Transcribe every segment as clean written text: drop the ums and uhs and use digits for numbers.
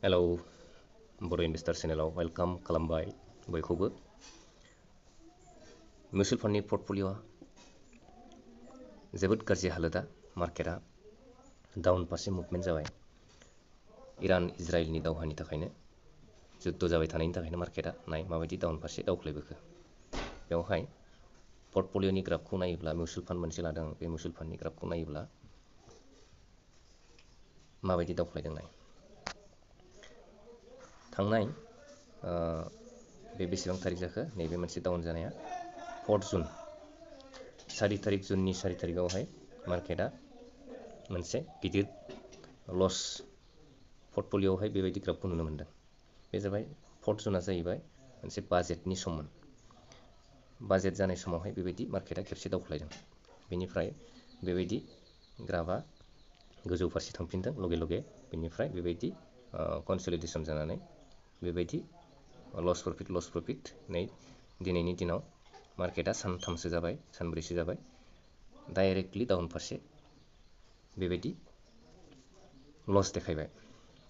Hello बर' इनभेस्टार चेनेलाव welcome खालामबाय बयखौबो। Mutual फान्डनि पर्टफलिअ'आ जोबोद गाज्रि हालोदा, मार्केटआ डाउन फारसे मुभमेन्ट जाबाय। इरान इजराइलनि दावहानि थाखायनो, जुद्ध जाबाय थानायनि थाखायनो मार्केटआ माबायदि डाउन फारसे दावख्लायबोखो। बेवहाय पर्टफलिअ'नि ग्राफखौ नायोब्ला, मिउचुवेल फान्ड मोनसे लादों, बे मिउचुवेल फान्डनि ग्राफखौ नायोब्ला माबायदि दावख्लायदों नाय। थांनाय बे बेसेबां थारिख जाखो नैबे मोनसे डाउन जानाया 4 जुन, 4 तारिख जुननि 4 तारिखआवहाय मार्केटआ मोनसे गिदिर लस पर्टफलिअ'आवहाय बेबायदि ग्राफखौ नुनो मोनदों। बे जाबाय 4 जुनआ जाहैबाय मोनसे बाजेटनि सममोन। बाजेट जानाय समावहाय बेबायदि मार्केटआ खेबसे दावख्लायदों। बेनिफ्राय बेबायदि ग्राफआ गोजौ फारसे थांफिनदों लगे लगे। बेनिफ्राय बेबायदि कनसलिडेसन जानानै बेबायदि लस प्रफिट नै दिनैनि दिनाव मार्केटआ सानथामसो जाबाय, सानब्रैसो जाबाय डाइरेक्टलि डाउन फारसे बेबायदि लस देखायबाय।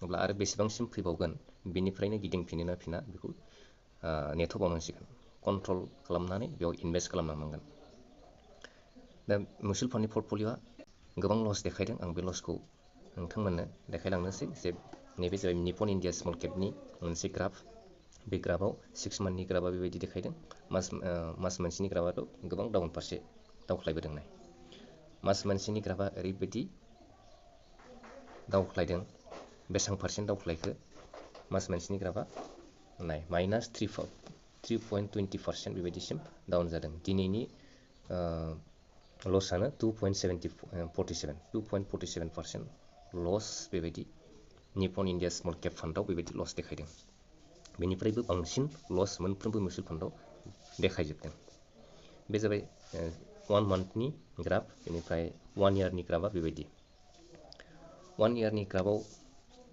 अब्ला आरो बेसेबांसिम फैबावगोन, बिनिफ्रायनो गिदिंफिनो ना फिना बेखौ नेथ'बावनांसिगोन। कन्ट्रल खालामनानै बेयाव इनभेस्ट खालामनांगोन। दा मिउचुवेल फान्डनि पर्टफलिअ'आ गोबां लस देखायदों। आं बे लसखौ नोंथांमोननो देखायलांनोसै। जे नैबे जाबाय निप्पन इन्डिया स्मल केपनि मोनसे ग्राफ। बे ग्राफआव 6 मान्थनि ग्राफआ बेबायदि देखायदों। मास मोनसेनि ग्राफआथ' गोबां डाउन फारसे दावख्लायबोदों नाय। मास मोनसेनि ग्राफआ ओरैबायदि दावख्लायदों, बेसेबां पार्सेन्ट दावख्लायखो मास मोनसेनि ग्राफआ नाय, -3.20% बेबायदिसिम डाउन जादों। दिनैनि लसआनो 2.47% लस बेबायदि निप्पन इन्डिया स्मल केप फान्डआव बेबायदि लस देखायदों। बेनिफ्रायबो बांसिन लस मोनफ्रोमबो मिउचुवेल फान्डआव देखायजोबदों। बे जाबाय 1 मान्थनि ग्राफ। बेनिफ्राय 1 इयारनि ग्राफआ बेबायदि। 1 इयारनि ग्राफआव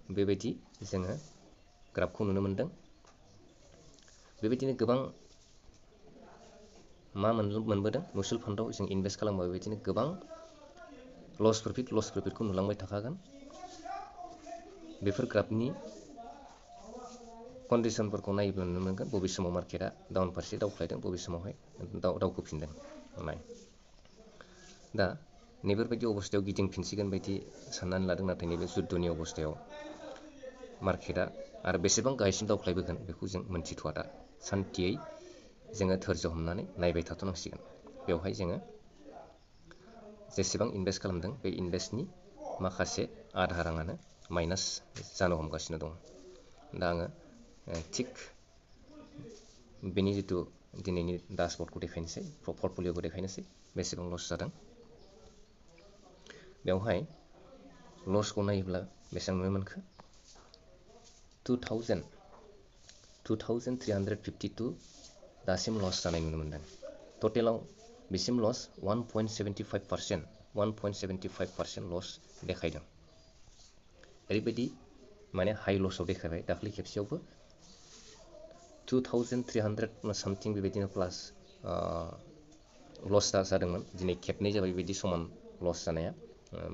बेबायदि जोङो ग्राफखौ नुनो मोनदों। बेबायदिनो गोबां मा मोनबोदों मिउचुवेल फान्डआव जों इनभेस्ट खालामबा बेबायदिनो गोबां लस प्रफिटखौ नुलांबाय थाखागोन। बेफोर ग्राफनि कन्डिसनफोरखौ नायोब्ला नुनो मोनगोन बबे समाव मार्केटआ डाउन फारसे दावख्लायदों, बबे समावहाय दावखोफिनदों नाय। दा नैबेबायदि अबस्थायाव गिदिंफिनसिगोन बायदि साननानै लादों, नाथाय नैबे जुद्धनि अबस्थायाव मार्केटआ आरो बेसेबां गाहायसिम दावख्लायबोगोन बेखौ जों मोनथिथ'आ। दा सान्थियै जोङो धोर्ज हमनानै नायबाय थाथ'नांसिगोन। बेवहाय जोङो जेसेबां इनभेस्ट खालामदों बे इनभेस्टनि माखासे आधा राङानो माइनास जानो हमगासिनो दं। दा आङो थिग बेनि जिथु दिनैनि डासबर्डखौ देखायनोसै, पर्टफलिअ'खौ देखायनोसै बेसेबां लस जादों। बेवहाय लसखौ नायोब्ला बेसेबां नुनो मोनखो, 2,352 दासिम लस जानाय नुनो मोनदों। टटेलाव बिसिम लस 1.75% लस देखायदों। ओरैबायदि माने हाइ लसआव देखायबाय। दाख्लै खेबसेयावबो 2,300 सामथिं बेबायदिनो प्लास लस जादोंमोन। दिनै खेबनै जाबाय बेबायदि समान लस जानाया।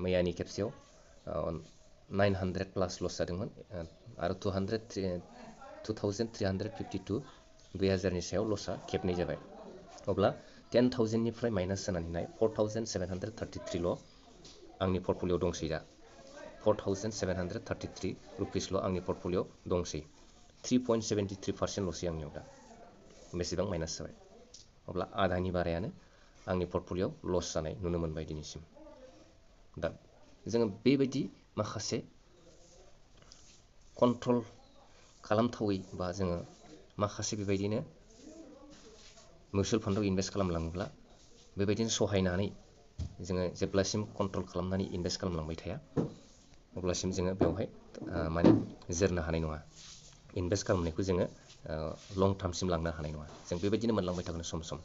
मैयानि खेबसेयाव 900 प्लास लस जादोंमोन आरो 2,352 2000नि सायाव लसआ खेबनै जाबाय। अब्ला 10,000निफ्राय माइनास जानानै नाय 4,733ल' आंनि पर्टफलिअ'आव दंसै। दा 4,733 रुपिसल' आंनि पर्टफलिअ'आव दंसै। 3.73% लसै आंनियाव दा। बेसेबां माइनास जाबाय। अब्ला आधानि बारायानो आंनि पर्टफलिअ'आव लस जानाय नुनो मोनबाय दिनैसिम। दा जोङो बेबायदि माखासे कन्ट्रल खालामथावै बा जोङो माखासे बेबायदिनो मिउचुवेल फान्डआव इनभेस्ट खालामलाङोब्ला बेबायदिनो सहायनानै जोङो जेब्लासिम कन्ट्रल खालामनानै इनभेस्ट खालामलांबाय थाया, अब्लासिम जोङो बेवहाय माने जोरनो हानाय नङा। इनभेस्ट खालामनायखौ जोङो लं टार्मसिम लांनो हानाय नङा। जों बेबायदिनो मोनलांबाय थागोन सम सम।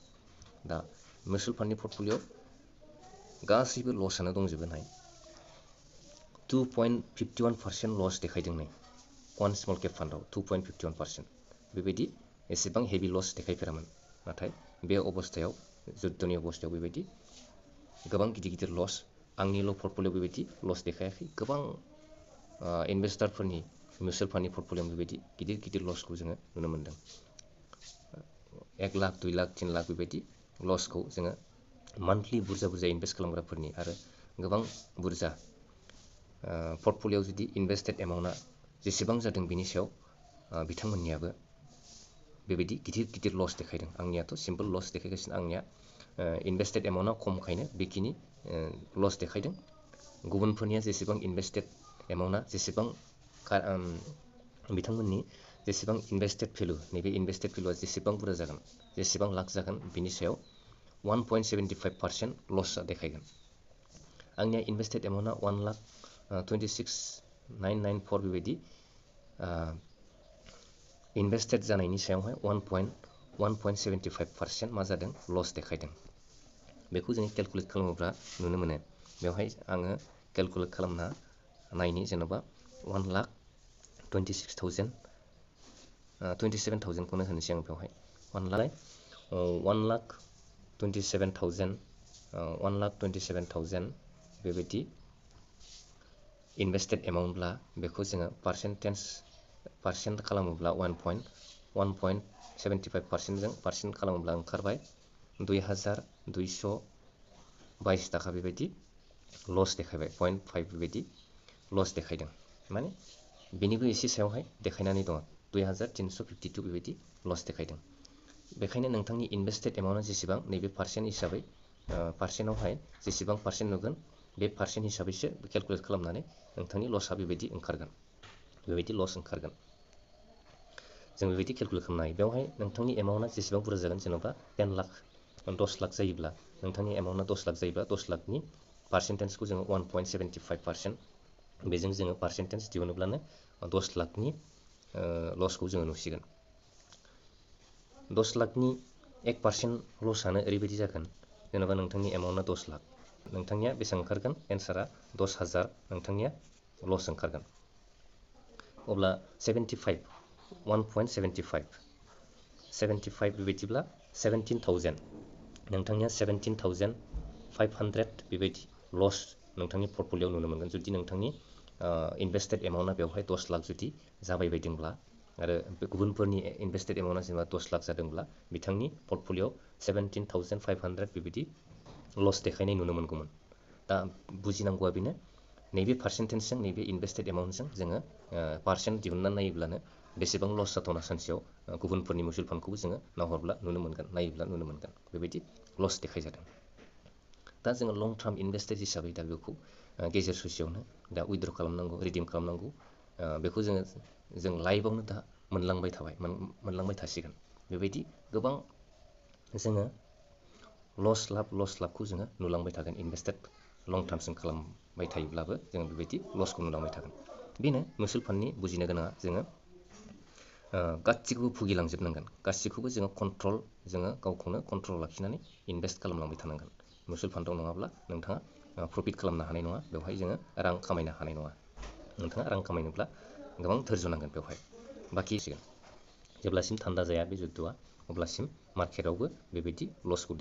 दा मिउचुवेल फान्डनि पर्टफलिअ'आव गासैबो लसआनो दंजोबो नाय। 2.51% लस देखायदों नै। 1 स्मल केप फान्डआव 2.51%। बेबायदि एसेबां हेभि लस देखायफेरामोन। नाथाय बे अबस्थायाव, जुद्धनि अबस्थायाव बेबायदि गोबां गिदिर लस। आंनिल' पर्टफलिअ'आव बेबायदि लस देखायाखै। गोबां इनभेस्टारफोरनि मिउचुवेल फान्डनि पर्टफलिय'आव बेबायदि गिदिर गिदिर लसखौ जोङो नुनो मोनदों। 1 लाख 2 लाख 3 लाख बेबायदि लसखौ जोङो मान्थलि बुरजा बुरजा इनभेस्ट खालामग्राफोरनि आरो गोबां बुरजा पर्टफलिय'आव जुदि इनभेस्टेड एमाउन्टआ जेसेबां जादों बिनि सायाव बिथांमोननियाबो बेबायदि गिदिर गिदिर लस देखायदों। आंनियाथ' सिम्पोल लस देखायगासिनो, आंनिया इनभेस्टेड एमाउन्टआ खमखायनो बेखिनि लस देखायदों। गुबुनफोरनिया जेसेबां इनभेस्टेड एमाउन्टआ जेसेबां बिथांमोननि जेसेबां इनभेस्टेड भेलु, नैबे इनभेस्टेड भेलुआ जेसेबां बुरजा जागोन, जेसेबां लाख जागोन बिनि सायाव 1.75% लसआ देखायगोन। आंनिया इनभेस्टेड एमाउन्टआ 1,26,994 बेबायदि इनभेस्टेड जानायनि सायावहाय 1.75% मा जादों लस देखायदों। बेखौ जोङो केलकुलेट खालामोब्ला नुनो मोनो। बेवहाय आङो केलकुलेट खालामना नायनि, जेन'बा 1,27,000खौनो होनोसै आं बेवहाय 1,27,000 बेबायदि इनभेस्टेड एमाउन्टब्ला बेखौ जोङो पार्सेन्ट खालामोब्ला 1.75%जों पार्सेन्ट खालामोब्ला ओंखारबाय 2,222 थाखा बेबायदि लस देखायबाय। 0.5 बेबायदि लस देखायदों। माने बेनिबो एसे सायावहाय देखायनानै दङ 2,352 बेबायदि लस देखायदों। बेखायनो नोंथांनि इनभेस्टेड एमाउन्टआ जेसेबां, नैबे पार्सेन्ट हिसाबै पार्सेन्टआवहाय जेसेबां पार्सेन्ट नुगोन बे पार्सेन्ट हिसाबैसो केलकुलेट खालामनानै नोंथांनि लसआ बेबायदि ओंखारगोन, बेबायदि लस ओंखारगोन। जों बेबायदि केलकुलेट खालामनो हायो। बेवहाय नोंथांनि एमाउन्टआ जेसेबां बुरजा जागोन, जेन'बा 10 लाख 10 लाख जायोब्ला, नोंथांनि एमाउन्टआ 10 लाख जायोब्ला 10 लाखनि पार्सेन्टेजखौ जोङो 1.75%, बेजों जोङो पार्सेन्टेज दिहुनोब्लानो 10 लाखनि लसखौ जोङो नुसिगोन। 10 लाखनि 1% लसआनो ओरैबायदि जागोन, जेन'बा नोंथांनि एमाउन्टआ 10 लाख, नोंथांनिया बेसेबां ओंखारगोन एन्सारा 10,000 नोंथांनिया लस ओंखारगोन। अब्ला 1.75 बेबायदिब्ला 17,000 नोंथांनिया 17,500 बेबायदि लस नोंथांनि पर्टफलिय'आव नुनो मोनगोन। जुदि नोंथांनि इनभेस्टेड एमाउन्टआ बेवहाय 10 लाख जुदि जाबाय बायदोंब्ला, आरो गुबुनफोरनि इनभेस्टेड एमाउन्टआ जेनेबा 10 लाख जादोंब्ला, बिथांनि पर्टफलिय'आव 17,500 बेबायदि लस देखायनाय नुनो मोनगौमोन। दा बुजिनांगौआ बेनो, नैबे पार्सेन्टेजजों नैबे इनभेस्टेड एमाउन्टजों जोङो पार्सेन्ट दिहुननानै नायोब्लानो बेसेबां लस जाथावना सानसेयाव गुबुनफोरनि मिउचुवेल फान्डखौबो जोङो नाहरब्ला नुनो मोनगोन, नायोब्ला नुनो मोनगोन, बेबायदि लस देखायजादों। दा जोङो लं टार्म इनभेस्टेड हिसाबै दा बेखौ गेजेर ससेयावनो दा उइथड्र खालामनांगौ, रिडिम खालामनांगौ, बेखौ जों लाइफआवनो दा मोनलांबाय थासिगोन। बेबायदि गोबां जोङो लस लाबखौ जोङो नुलांबाय थागोन। इनभेस्टेड लं टार्मसिम खालामबाय थायोब्लाबो जोङो बेबायदि लसखौ नुलांबाय थागोन। बेनो मिउचुवेल फान्डनि बुजिनो गोनाङा। जोङो गासैखौबो भुगिलांजोबनांगोन, गासैखौबो जोङो गावखौनो कन्ट्रल लाखिनानै इनभेस्ट खालामलांबाय थानांगोन। मिउचुवेल फान्डआव नङाब्ला नोंथाङा प्रफिट खालामनो हानाय नङा, बेवहाय जोङो रां खामायनो हानाय नङा। नोंथाङा रां खामायनोब्ला गोबां धैर्य नांगोन बेवहाय। बाखि जेब्लासिम थान्दा जाया बे जुद्धआ, अब्लासिम मार्केटआवबो बेबायदि लसखौ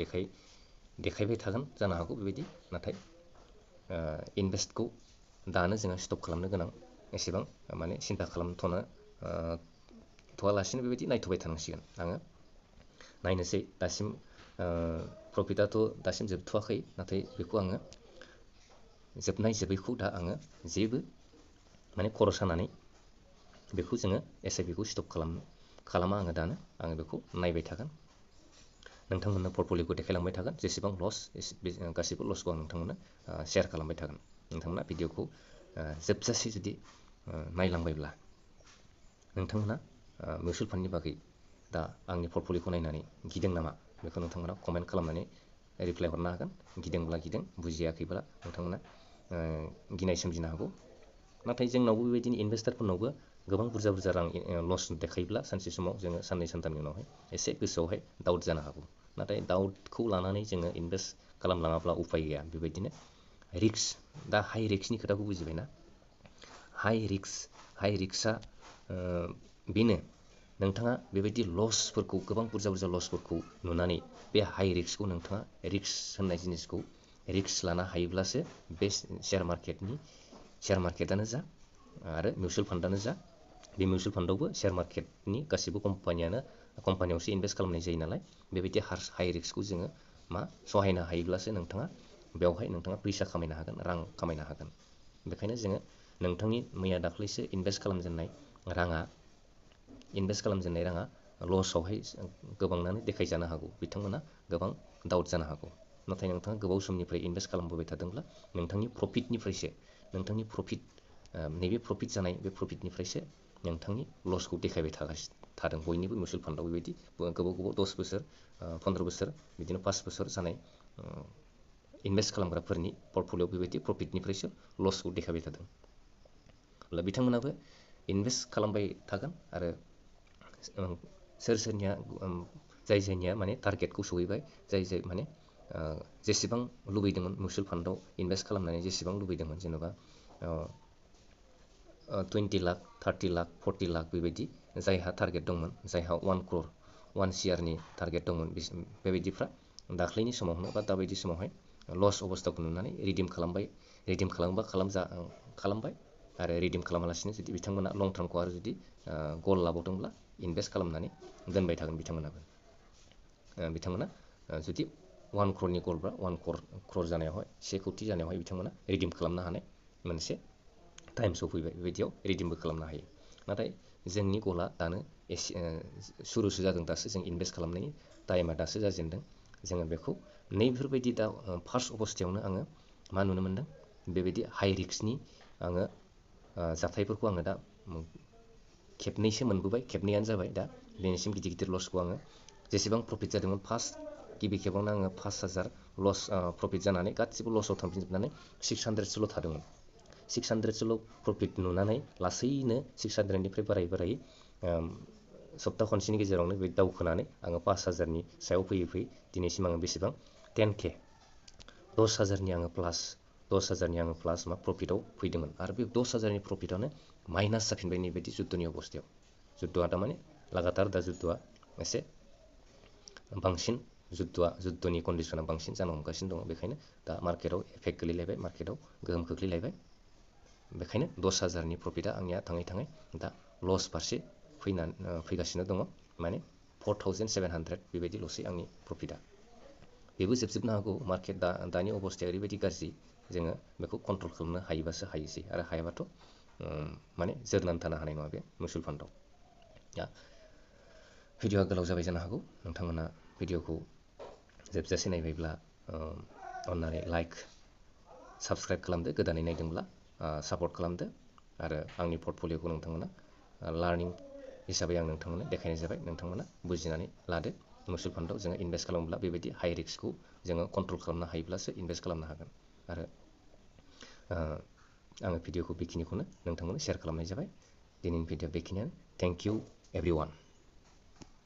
देखायबाय थागोन जानो हागौ बेबायदि। नाथाय इनभेस्टखौ दानो जोङो स्टप खालामनो गोनां, एसेबां माने सिन्था खालामथ'वालासिनो बेबायदि नायथ'बाय थानांसिगोन। आङो नायनोसै, दासिम प्रफिटआथ' दासिम जोबथ'वाखै, नाथाय बेखौ आङो जोबैखौ दा आङो जेबो माने खर' सानानै बेखौ जोङो एसआइपिखौ स्टप खालामा आङो दानो। आङो बेखौ नायबाय थागोन, नोंथांमोननो पर्टफलिय'खौ देखायलांबाय थागोन। जेसेबां लस गासैबो लसखौ आं नोंथांमोननो शेयार खालामबाय थागोन। नोंथांमोना भिडिअखौ जोबजासे जुदि नायलांबायब्ला, नोंथांमोना मिउचुवेल फान्डनि बागै दा आंनि पर्टफलिय'खौ नायनानै गिदों नामा, बेखौ नोंथांमोना कमेन्ट खालामनानै रिप्लाइ हरनो हागोन। गिदोंब्ला गिदों, बुजियाखैब्ला नोंथांमोना गिनाय सोमजिनो हागौ। नाथाय जोंनावबो बेबायदिनो इनभेस्टारफोरनावबो गोबां बुरजा रां लस देखायोब्ला सानसे समाव जोङो साननै सानथामनि उनावहाय एसे गोसोआवहाय डाउट जानो हागौ। नाथाय डाउटखौ लानानै जोङो इनभेस्ट खालामलाङाब्ला उफाय गैया। बेबायदिनो रिक्स, दा हाइ रिक्सनि खोथाखौ बुजिबायना? हाइ रिक्सआ बेनो, नोंथाङा बेबायदि लसफोरखौ, गोबां बुरजा लसफोरखौ नुनानै बे हाइ रिक्सखौ नोंथाङा, रिक्स होननाय जिनिसखौ रिक्स लानो हायोब्लासो बे शेयार मार्केटआनो जा आरो मिउचुवेल फान्डआनो जा बे मिउचुवेल फान्डआवबो शेयार मार्केटनि गासिबो कम्पानियावसो इनभेस्ट खालामनाय जायो नालाय बेबायदि हाइ रिस्कखौ जोङो सहायनो हायोब्लासो नोंथाङा बेवहाय नोंथाङा फैसा खामायनो हागोन, रां खामायनो हागोन। बेखायनो जोङो नोंथांनि मैया दाख्लैसो इनभेस्ट खालामजेननाय राङा लसआवहाय गोबांनानो देखायजानो हागौ, बिथांमोना गोबां डाउट जानो हागौ। नाथाय नोंथाङा गोबाव समनिफ्राय इनभेस्ट खालामबोबाय थादोंब्ला नोंथांनि नैबे प्रफिट जानाय बे प्रफिटनिफ्रायसो नोंथांनि लसखौ देखायबाय थादों। बयनिबो मिउचुवेल फान्डआव बेबायदि गोबाव 10 बोसोर 15 बोसोर बिदिनो 5 बोसोर जानाय इनभेस्ट खालामग्राफोरनि पर्टफलिय'आव बेबायदि प्रफिटनिफ्रायसो लसखौ देखायबाय थादों। अब्ला बिथांमोनाबो इनभेस्ट खालामबाय थागोन आरो जायनिया माने टारगेटखौ सहैबाय, जाय माने जेसेबां लुबैदोंमोन मिउचुवेल फान्डआव इनभेस्ट खालामनानै जेसेबां लुबैदोंमोन, जेनेबा 20 लाख 30 लाख 40 लाख बेबायदि जायहा टारगेट दंमोन, जायहा 1 crore 1 CR टारगेट दंमोन, बेबायदिफ्रा दाख्लैनि समावनो बा दाबायदि समावहाय लस अबस्थाखौ नुनानै रिडिम खालामबाय आरो रिडिम खालामालासिनो जुदि बिथांमोना लं टार्मखौ आरो जुदि गल लाबावदोंब्ला इनभेस्ट खालामनानै दोनबाय थागोन बिथांमोना जुदि 1 crore गलब्ला 1 crore जानायावहाय 1 कोटि जानायावहाय बिथांमोना रिडिम खालामनो हानाय मोनसे टाइम सफैबाय, बेबायदियाव रिडिमबो खालामनो हायो। नाथाय जोंनि गला दानो एसे सुरुसो जादों, दासो जों इनभेस्ट खालामनायनि टाइमा दासो जाजेनदों। जोङो बेखौ नैबेफोरबायदि दा फार्स्ट अबस्थायावनो आङो नुनो मोनदों, बेबायदि हाइ रिस्कनि आङो जाथायफोरखौ आङो दा खेबनैसो मोनबोबाय, खेबनैयानो जाबाय। दा दिनैसिम गिदिर लसखौ आङो जेसेबां प्रफिट जादोंमोन गिबि खेबावनो आङो 5,000 लस प्रफिट जानानै गासिबो लसआव थांफिनजोबनानै 600 थादोंमोन। 600 प्रफिट नुनानै लासैनो 600निफ्राय बारायै सप्ता खनसेनि गेजेरावनो बे दावखोनानै आङो 5,000नि सायाव फैयै दिनैसिम आङो बेसेबां 10K 10,000नि आङो प्लास प्रफिटआव फैदोंमोन। आरो बे 10,000नि प्रफिटआनो माइनास जाफिनबाय नैबायदि जुद्धनि अबस्थायाव। जुद्धआ थारमाने लागातार दा जुद्धआ एसे बांसिन जुद्धनि कन्डिसना बांसिन जानो हमगासिनो दङ। बेखायनो दा मार्केटआव एफेक्ट गोलैलायबाय, मार्केटआव गोहोम खोख्लैलायबाय। बेखायनो 10,000नि प्रफिटआ आंनिया थाङै दा लस फारसे फैगासिनो दङ। माने 4,700 बेबायदिल'सै आंनि प्रफिटआ। बेबो जोबजोबनो हागौ। मार्केट दानि अबस्थाया ओरैबायदि गाज्रि, जोङो बेखौ कन्ट्रल खालामनो हायोबासो हायोसै, आरो हायाबाथ' माने जोरनानै थानो हानाय नङा बे मिउचुवेल फान्डआव। भिडिअ'आ गोलाव जाबाय जानो हागौ। नोंथांमोना भिडिअ'खौ जोबजासे नायबायब्ला अननानै लाइक साबस्क्राइब खालामदो, गोदानै नायदोंब्ला सापर्ट खालामदो। आरो आंनि पर्टफलिय'खौ नोंथांमोना लार्निं हिसाबै आं नोंथांमोननो देखायनाय जाबाय। नोंथांमोना बुजिनानै लादो। मिउचुवेल फान्डआव जोङो इनभेस्ट खालामोब्ला बेबायदि हाइ रिस्कखौ जोङो कन्ट्रल खालामनो हायोब्लासो इनभेस्ट खालामनो हागोन। आरो आङो भिडिअ'खौ बेखिनिखौनो नोंथांमोननो शेयार खालामनाय जाबाय। दिनैनि भिडिअ'आ बेखिनियानो। Thank you everyone.